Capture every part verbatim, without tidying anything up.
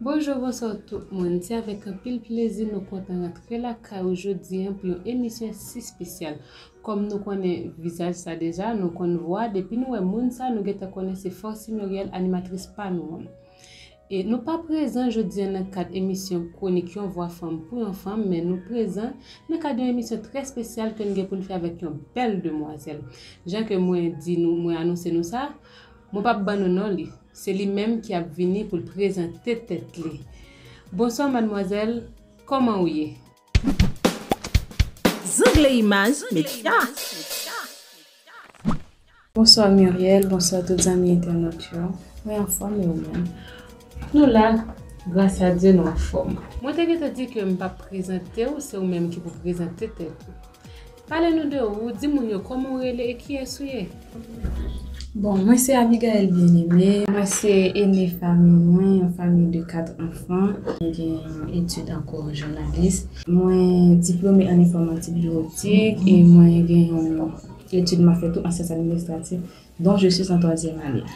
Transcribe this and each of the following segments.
Bonjou, bonswa tout moun. Se avèk anpil plezi nou kontan rantre lakay ou jodi a pou yon emisyon si espesyal. Kòm nou konnen vizaj sa deja, nou konn vwa, depi nou wè moun sa, nou gentan konnen se Forcy Muriel, animatris pa nou an. E nou pa prezan jodi a nan kad emisyon Kwonik yon vwa fanm pou yon fanm, men nou prezan nan kad yon emisyon trè espesyal ke n gen pou n fè avèk yon bèl demwazèl. Jan ke mwen di nou, mwen anonse nou sa, mwen p ap ban nou non li. Se li menm ki ap vini pou l prezante tèt li. Bonswa madmwazèl, kòman ou ye? Zougle Imaj Medya. Bonswa Muriel, bonswa tout zanmi entènot yo. Mwen anfòm e ou menm? Nou la, gras a Dye nou anfòm. Mwen te gentan di ke m p ap prezante w, se ou menm ki pou prezante tèt ou. Pale nou de ou, di moun yo kòman w rele e kiyès ou ye. Bon, mwen se Abigaëlle Bien-Aimé. Mwen se ene fanmi mwen, yon fanmi de kat anfan. Mwen gen etid an kou jounalis. Mwen diplome an enfòmatik biwotik e mwen gen yon etid m ap fè tou an syans administratif, dont je suis en troisième année.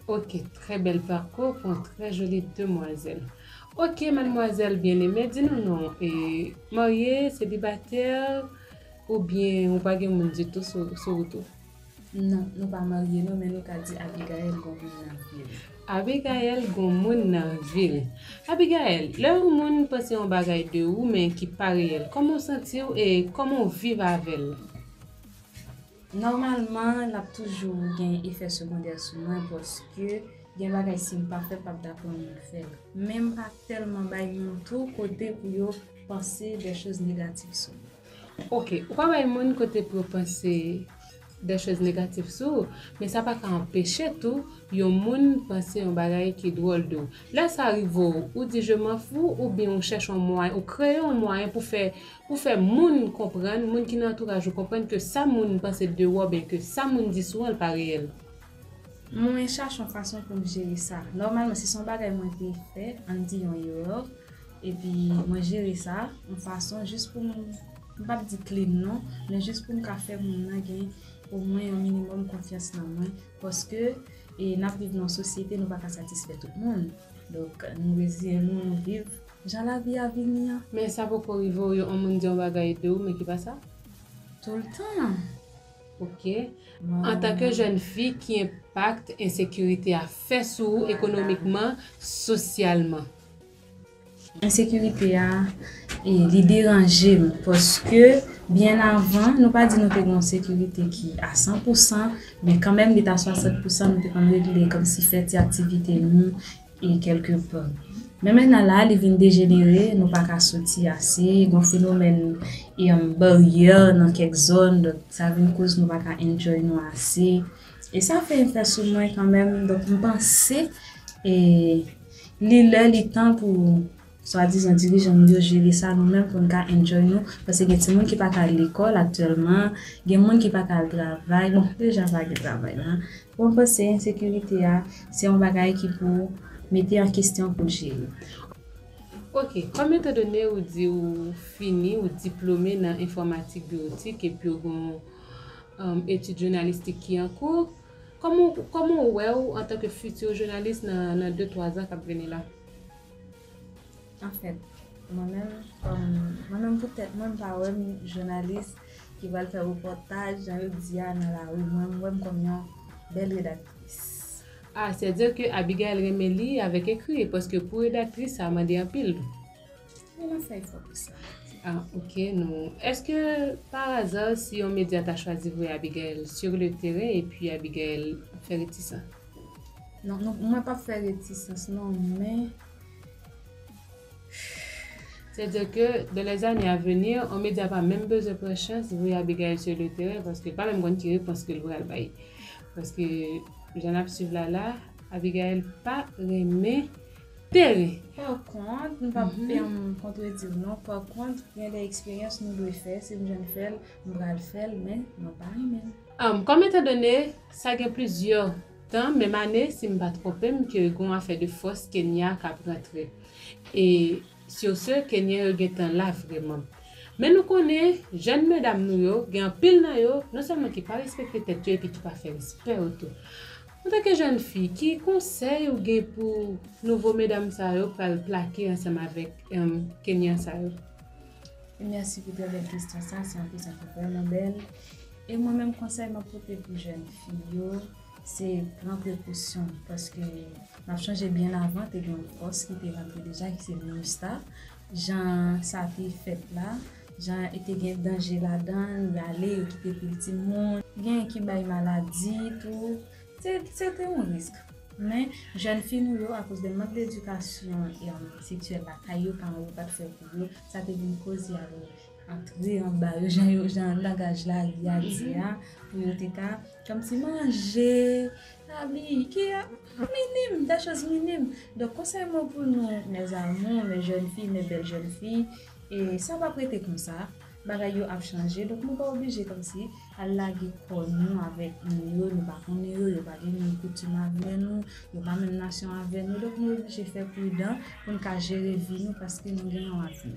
Ok, très bel parcours pour une très jolie demoiselle. Ok, mademoiselle bien-aimée, di nou non, e, marye, selibatè, oubyen ou pa gen moun ditou sou, sou wout ou? Non, nou pa marye non, men nou ka di Abigaëlle gon moun nan vil. Abigaëlle gon moun nan vil. Abigaëlle, lè yon moun panse yon bagay de ou men ki pa reyèl, kòman w santi w e kòman w viv avè l? Nòmalman, l ap toujou gen efè segondè sou mwen paske gen bagay si m pa fè l, p ap dakò moun fè l. Men m pa tèlman bay moun tou kote pou yo panse de choz negatif sou mwen. Ok, ou pa bay moun kote pou yo panse de choz negatif sou ou, men sa pa ka anpeche tou yon moun panse yon bagay ki dwòl de ou. Lè sa rive w, ou di je m'en fous oubyen ou chèche yon mwayen, ou kreye yon mwayen pou fè, pou fè moun konprann, moun ki nan antouraj ou konprann ke sa moun panse de ou oubyen ke sa moun di sou ou an pa reyèl? Mwen chache yon fason pou m jere sa. Nòmalman, si se yon bagay mwen te fè, ann di yon erè, epi mwen jere sa yon fason jis pou m, m p ap di clean non, men jis pou m ka fè moun nan gen omwen yon minimòm konfyans nan mwen, paske e n ap viv nan yon sosyete, nou pa ka satisfè tout moun. Donk, nou reziyen nou, nou viv jan lavi a vini an. Men sa poko rive w, yon moun di yon bagay de ou, men ki pa sa? Toultan. Ok. Antanke jèn fi, ki enpak ensekirite a fè sou ou ekonomikman, sosyalman? Ensekirite a, e, li deranje m paske byen avan, nou pa di nou te gen yon sekirite ki a san pou san, men kanmenm li t a swasant pou san, nou te konn regle kòmsi fè ti aktivite nou e kèlke pa. Men mentnan la, li vin dejenere, nou pa ka soti ase, gen yon fenomèn e, um, baryè nan kèk zòn, donk sa vin koz nou pa ka enjoy nou ase. E sa fè efè sou mwen kanmenm, donk m panse e, li lè, li tan pou swadizan dirijan nou yo jere sa nou menm pou n ka enjoy nou, paske gen timoun ki pa ka al lekòl aktyèlman, gen moun ki pa ka al travay, bon, deja pa gen travay la. Bon, m panse ensekirite a, se yon bagay ki pou mete an kesyon pou l jere. Ok, kòm etandone ou di ou fini, ou diplome nan enfòmatik biwotik epi ou gen yon, um, etid jounalistik ki an kou, kòman, kòman ou wè w antanke fiti jounalis nan, nan de twa zan k ap vini la? Anfèt, mwen menm, kòm, mwen menm pou tèt mwen, m pa wè m jounalis ki pral fè repòtaj, jan yo di a, nan lari. Mwen, m wè m kòm yon bèl redaktris. Ah, sètadi ke Abigaëlle renmen li avèk ekri, paske pou redaktris, sa mande anpil. Men m ap fè efò pou sa. Ah, ok, nou. Èske, pa aza, si yon medya ta chwazi voye Abigaëlle sur le terrain, epi Abigaëlle ap fè retisan? Non, non, mwen p ap fè retisans, non, men Sètadi ke, dans les années à venir, yon medya pa menm bezwen pran chans voye Abigaëlle sur le terrain, paske l pa menm konn ki repons ke l pral bay. Paske, jan n ap swiv la la, Abigaëlle pa renmen teren. Pa kont, m p ap fè m kontredi w non. Pa kont, gen de eksperyans nou dwe fè, si m jwenn fè l, m pral fè l, men mwen pa renmen l. Um, kòm etandone, sa gen plizyè tan, menm ane, si m pa twonpe m, ke gen yon afè de fòs Kenya k ap rantre. E sur ce, Kenyan yo gentan la vrèman. Men nou konnen, jèn medam nou yo, gen anpil nan yo, non sèlman ki pa respekte tèt yo, epi ki pa fè respè yo tou. Antanke jèn fi, ki konsèy ou gen pou nouvo medam sa yo pral plake ansanm avèk, em, Kenyan sa yo? E mèsi pou trè bèl kesyon sa, se yon kesyon ki vrèman bèl. E mwen menm konsèy mwen pote pou jèn fi yo, se pran prekosyon, paske n ap chonje byen avan, te gen yon fòs ki te rantre deja, ki se Minustah. Jan sa te fèt la, jan e te gen danje ladan, y ale, yo kite pil timoun. Gen ki bay maladi tou. Se, se te yon risk. Men, jèn fi nou yo, akoz de mank de edikasyon e, um, seksyèl lakay yo, paran yo pa t fè pou yo, sa te vin koz y al antre anba yo, jan yo, jan langaj lari a di a, pou yo te ka, kòmsi manje, abiye, ki a, minim, de choz minim. Donk, konsèy mwen pou nou, mes amours, mes jeunes filles, mes belles jeunes filles, e sa p ap rete konsa. Bagay yo ap chanje, donk nou pa oblije kòmsi al lage kò nou avèk moun yo, nou pa konnen yo, yo pa gen menm koutim avè nou, yo pa menm nasyon avè nou, donk nou oblije fè pridan pou n ka jere vi nou paske nou gen yon avni.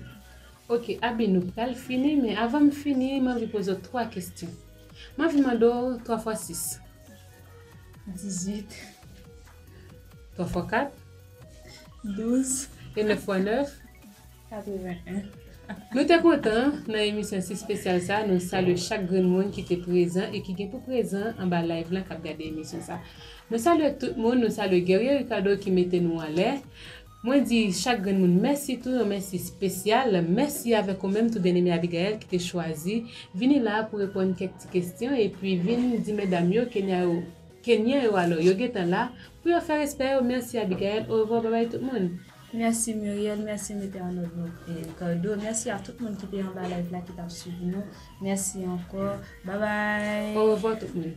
Ok, Abi, nou pral fini, men avan m fini, m anvi poze w twa kesyon. M anvi mande w twa fwa sis. Dizuit. Twa fwa kat. Douz. E nèf fwa nèf. Katreven en. Nou te kontan nan emisyon si espesyal sa, nou salye chak grenn moun ki te prezan e ki gen pou prezan anba live lan k ap gade emisyon sa. Nou salye tout moun, nou salye Guerrier Ricardo ki mete nou anlè. Mwen di chak grenn moun mèsi tou, yon mèsi espesyal. Mèsi avèk ou menm tou byeneme Abigaël ki te chwazi vini la pou reponn kèk ti kesyon epi vin di medam yo Kenya yo, Kenyan yo alò yo gentan la pou yo fè respè yo. Mèsi Abigaël, orevwa, babay tout moun. Mèsi Muriel, mèsi Mete an Òd Ricardo, mèsi a tout moun ki te anba live la ki t ap swiv nou. Mèsi ankò. Babay. Orevwa tout moun.